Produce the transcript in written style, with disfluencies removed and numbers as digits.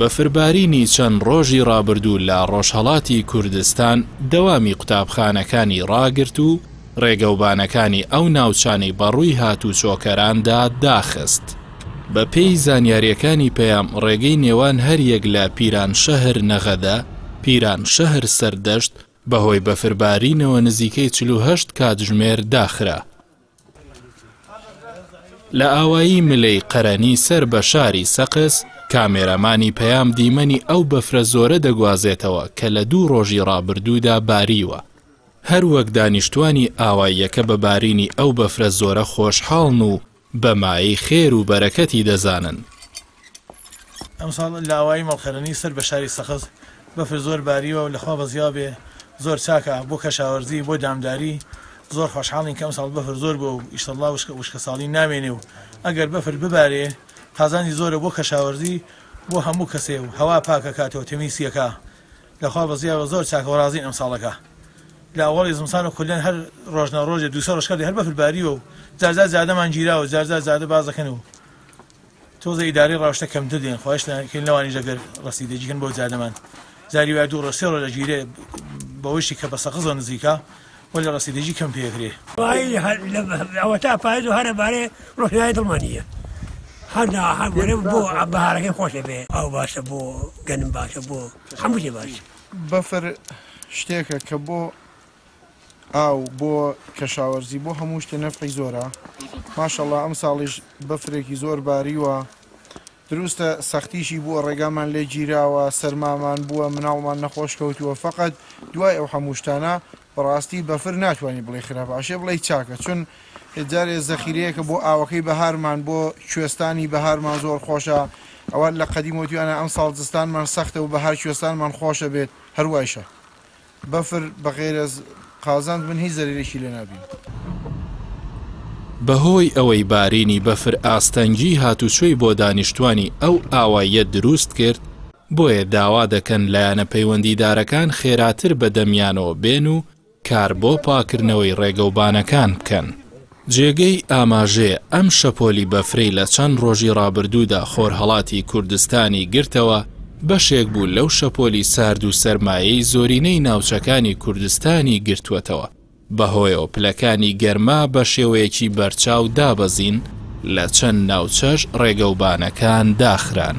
بەفربارینی چەند ڕۆژی ڕابردوو لە ڕۆژهەڵاتی کوردستان دەوامی قوتابخانەکانی ڕاگرت و ڕێگەوبانەکانی ئەو ناوچانەی بەڕووی هاتوچۆکەراندا داخست. بەپێی زانیارییەکانی پەیام ڕێگەی نێوان هەریەک لە پیرانشەهر نەغەدە، پیرانشەهر سەردەشت بەهۆی بەفربارینەوە نزیکەی 48 کاتژمێر داخرا. لە ئاوایی ملەی قەرەنی سەر بە شاری سەقز، کامێرامانی پەیام دیمەنی ئەو بەفرە زۆرە دەگوازێتەوە کە لە دوو ڕۆژی ڕابردوودا باریوە. هەر وەک دانیشتوانی ئاواییەکە بە بارینی ئەو بەفرە زۆرە خۆشحاڵن و بە مایەی خێر و بەرەکەتی دەزانن. ئەمساڵ لە ئاوایی مەڵخەرەنی سەر بە شاری سەقز بەفر زۆر باریوە و لە خوا بەزیاو بێ زۆر چاکە بۆ کەشاوەرزی بۆ دامداری زۆر خۆشحاڵین کە ئەمساڵ بەفر زۆر بووە و ئیشەڵڵا وشکەساڵی نامێنێ و ئەگەر بەفر ببارێ قازانجی زۆرە بۆ کەشاوەرزی بۆ هەموو کەسێ و هەوا پاکەکاتەوە تەمیسیەکە لە خوا بەزیاوە زۆر چاکە و ڕازین ئەمساڵەکە لە ئەوەڵی زمسان و کولەن هەر ڕۆژ نا ڕۆژێ دوو سێ ڕۆژ کردی هەر بەفر باریوە و جارجار جادەمان گیراوە جارجار جادە باز دەکەن و تۆزێ ئیدارەی ڕاوشتە کەمتر دێن خواهش کەین لەوانیش ئەگەر ڕەسیدەگی کەن بۆ جادەمان جاری وایە دوو ڕۆژ سێ ڕۆژ ئەگیرێ بەوەیشی کە بە سەقزەوە نزیکە وەلێ ڕەسیدەگی کەم پێ ئەکرێ. ئەوەتا پایز و هەرە بارێ ڕۆشنایی دڵمان نییە هەر نا هەر وەرە بۆ بەهارەکەی خۆشە بێ ئاو باشە بۆ گەنم باشە بۆ هەموو شتێ باشە. بەفر شتێکە کە بۆ ئاو بۆ کەشاوەرزی بۆ هەموو شتێ نەفعی زۆرە ماشەڵا ئەم ساڵیش بەفرێکی زۆر باریوە دروستە سەختیشی بووە ڕێگامان لێ گیراوە سەرمامان بووە مناڵمان نەخۆش کەوتووە فقط دوای ئەو هەموو شتانە بەڕاستی بەفر ناتوانانی بڵێ خراپە ئەشێ بڵێ چاکە چون جارێ زەخیرەیەکە بۆ ئاوەکەی بەهارمان بۆ کوێستانی بەهارمان زۆر خۆشە ئەوە لە قەدیمەوە ئەم ساڵ زستانمان سەختە و بەهار کوێستانمان خۆشە بێت هەروایشە بەفر بەغەیرەز قازانج من هیچ زەرەرێکی لێ نابینم. بەهۆی ئەوەی بارینی بەفر ئاستەنگی هاتوچۆی بۆ دانیشتوانی ئەو ئاواییە دروست کرد، بۆیە داوا دەکەن لایەنە پەیوەندیدارەکان خێراتر بەدەمیانەوە بێن و کار بۆ پاکردنەوەی ڕێگەوبانەکان بکەن. جێگەی ئاماژەیە ئەم شەپۆلی بەفرەی لە چەند ڕۆژی ڕابردوودا خۆرهەڵاتی کوردستانی گرتەوە، بەشێک بوو لەو شەپۆلی سارد و سەرمایەی زۆرینەی ناوچەکانی کوردستانی گرتووەتەوە، بەهۆیەوە پلەکانی گەرما بەشێوەیەکی بەرچاو دابەزین، لە چەند ناوچەش ڕێگەوبانەکان داخران.